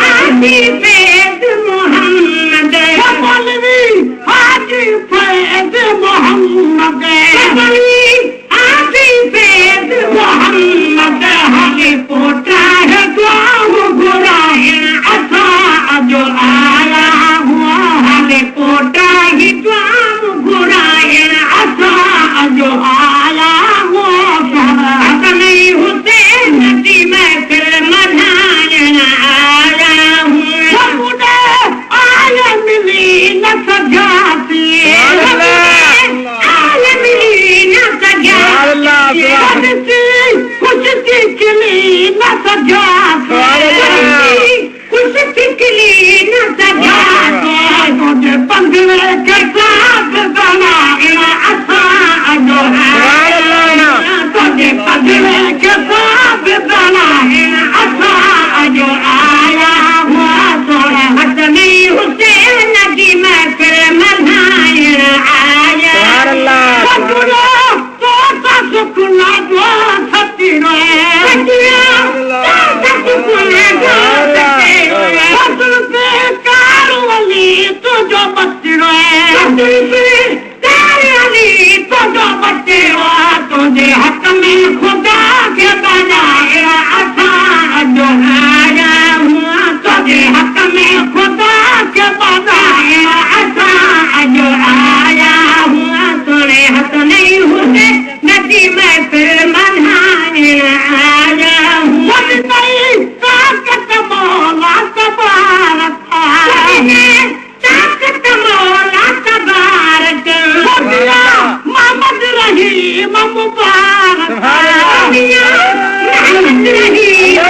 हाजी फैज़ मोहम्मद। मौलवी हाजी फैज़ मोहम्मद, मौलवी हाजी फैज़ मोहम्मद। हाली पोटा है दुआऊं घुराइण असां जो आया हुआ, हाली पोटा ही दुआऊं घुराइण असां जो आया हुआ। हसन हुसैन जी महफ़िल मल्हाइण आया हूँ। आय मिली न सघियासीं, आय मिली न सघियासीं, ख़ुशि थी खिली न सघियासीं, ख़ुशि थी खिली न सघियासीं। तुंहिंजे पंधड़े खे साथ बणाइण असां जो आया, तुंहिंजे पंधड़े खे साथ बणाइण असां जो आया हुआ। सोहणा हसन हुसैन जी महफ़िल मल्हाइण आया। तुंहिंजो बचिड़ो, तुंहिंजो बचिड़ो, तुंहिंजे हक़ में ख़ुदा खे बणाइण असां जो आया हुआ, तुंहिंजे हक़ में ख़ुदा खे बणाइण असां जो आया हुआ। सोणे हसन हुसैन जी महफ़िल मल्हाइण आया हुआ। ताक़त मौला तबारक, ताक़त मौला तबारक, मोहम्मद रहीम मुबारक, मोहम्मद रहीम।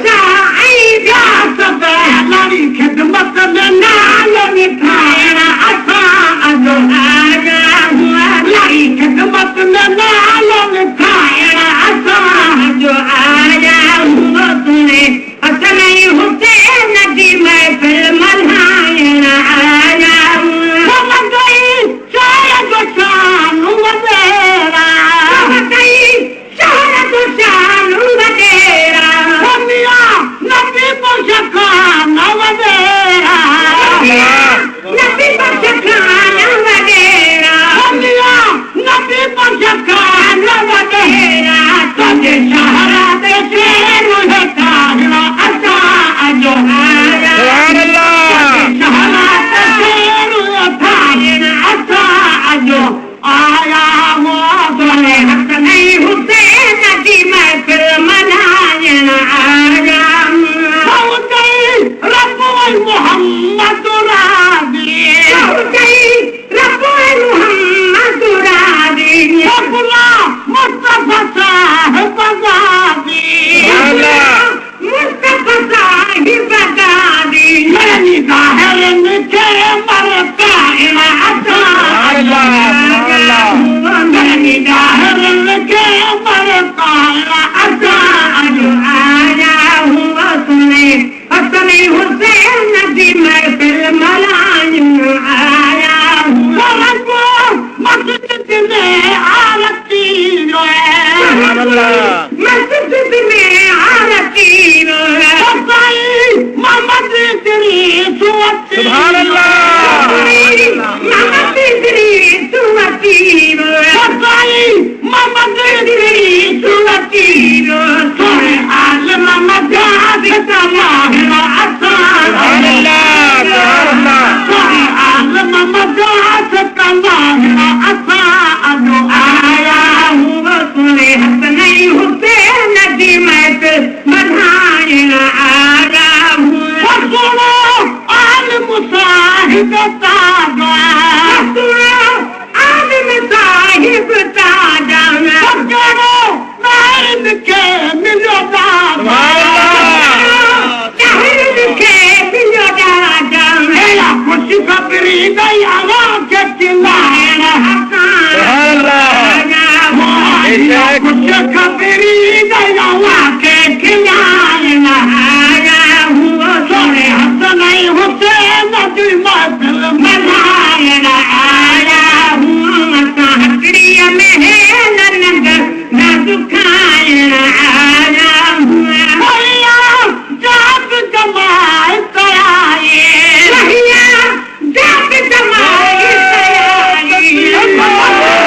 شاهه ۽ ٻيا سڀ. لاڙي خدمت ۾ نالو لکائڻ اسان جو آيا هئا. لاڙي خدمت ۾ نالو لکائڻ اسان جو آيا هئا. سڻي حسن ۽ حسين جي محفل ملهائڻ آيا هئا. گئي شهر جو شان وڏيرا، گئي شهر جو شان وڏيرا، ميان نبي بخش خان وڏيرا، نبي بخش خان وڏيرا، ميان نبي بخش خان وڏيرا. تنهنجي شهر تي شير ٺاهڻ اسان جو آيا. سبحان الله. شهر تي شير ٺاهڻ اسان جو آيا هئا. سوني حسن ۽ حسين جي محفل ملهائڻ آيا. رب محمد راضي، رب محمد راضي، مصطفيٰ صاحب غازي، مصطفيٰ صاحب غازي. مرني ظاهر کي مرڪائڻ اسان، مرني ظاهر کي مرڪائڻ اسان جو آيا هئا. سڻي حسن حسين جي محفل ملهائڻ آيا هئا. مسجد ۾ آرتي، سبحان الله. مسجد ۾ آرتي، سائين محمد ادريس. سبحان الله. محمد ادريس وڪيل، سائين محمد ادريس وڪيل. سوڻي عالم مجاز تلاهڻ اسان، سبحان الله، سبحان الله. سوڻي عالم مجاز تلاهڻ اسان جو آيا هئا. سڻي حسن ۽ حسين جي محفل ملهائڻ آيا هئا. سڻو عالم صاحب تاجا، سڻو عالم صاحب تاجا، ڪهڙو نائن کي مليو دادا، ڪهڙن کي مليو دادا. خوش خبري ڏئي اوهان کي کلائڻ، سبحان الله. خوش خبري ڏئي اوهان کي کلائڻ آيا هئا. سوڻي حسن ۽ حسين جي محفل ملهائڻ آيا هئا. اسان هٽڙيءَ ۾ هيل ننگر ناز کائڻ آيا هئا. جات جمائي ڪيائي، جات جمائي ڪيائي، محمد.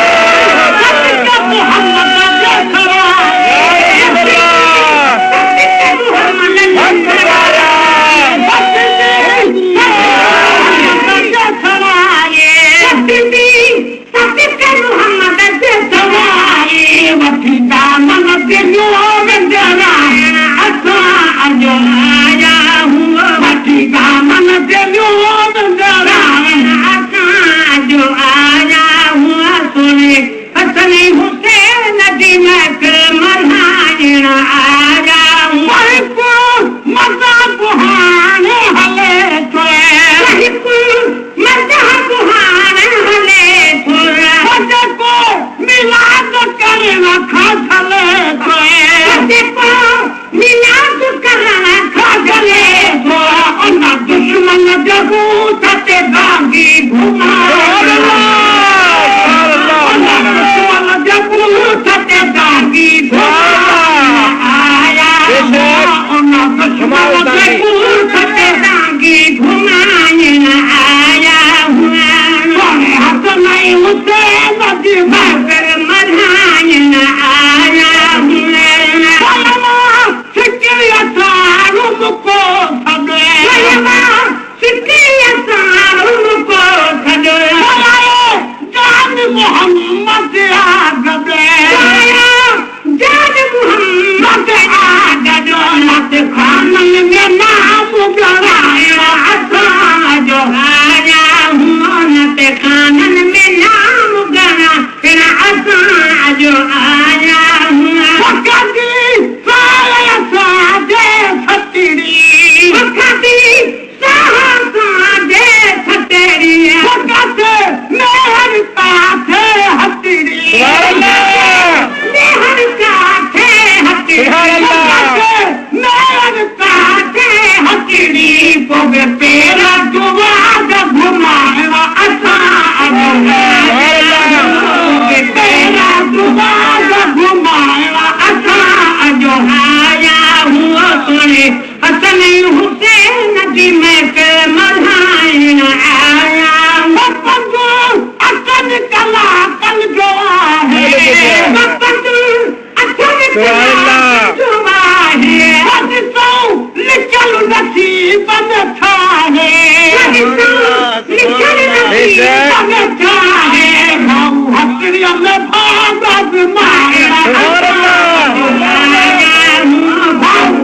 में भाग आज़माइण सुभान अल्लाह।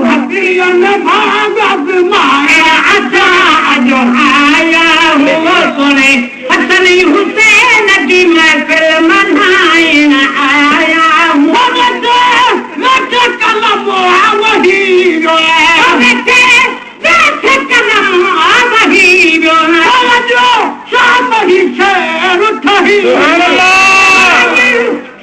हथड़िय में भाग आज़माइण असां जो आया हुआ सुणे हसन हुसैन जी महफ़िल मल्हाइण आया हुआ। वेठे कलम वही वेठे वेठे कलम वही जो शाम ही शेर ठही सुभान अल्लाह।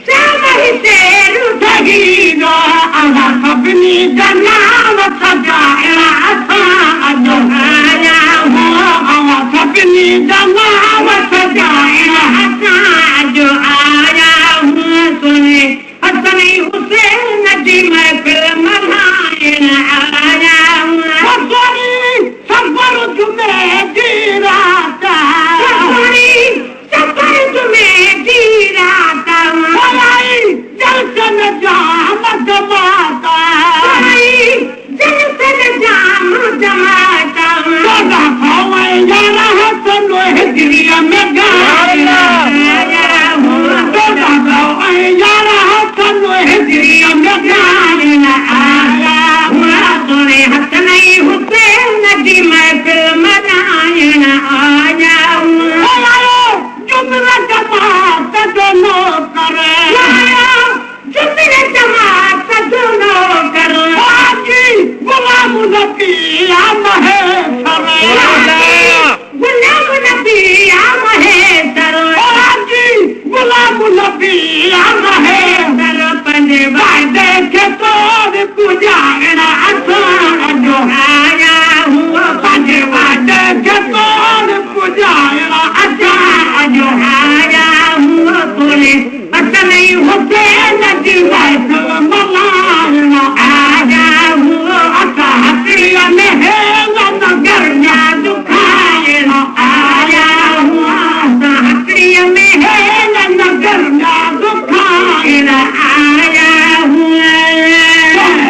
शाम ही शेर ठही अल्लाह सभिनी जा नाम सजाइण असां जो आया हुआ। अल्लाह सभिनी जा नाम सजाइण असां जो आया हुआ। सुणे हसन हुसैन जी महफ़िल मल्हाइण आया हुआ। सफ़र जुमे जी रात सफ़र जुमे जी रात आई जलसन जाम जमाता आई जलसन जाम जमाता 1411 हसन हिजरीअ में ॻाइण आया हुआ। 1411 हसन हिजरीअ में ॻाइण आया हुआ। सुणे हसन हुसैन जी महफ़िल मल्हाइण आया हुआ। जुमरा जमात जो नौकर जुमरा जमात जो नौकर हाजी गुलाम नबी महेश्वर गुलाम नबी महेश्वर हाजी गुलाम नबी महेश्वर पंहिंजे वाइदे खे तोड़ पुॼाइण असां जो आया हुआ। पंहिंजे वाइदे खे तोड़ पुॼाइण असां जो आया हुआ। सुणे हसन हुसैन जी महफ़िल मल्हाइण आया हुआ। असां हथड़िय में हेल नगर जा दुखाइण आया हुआ। असां हथड़िय में हेल नगर जा दुखाइण आया हुआ।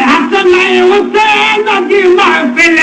हसन हुसैन जी महफ़िल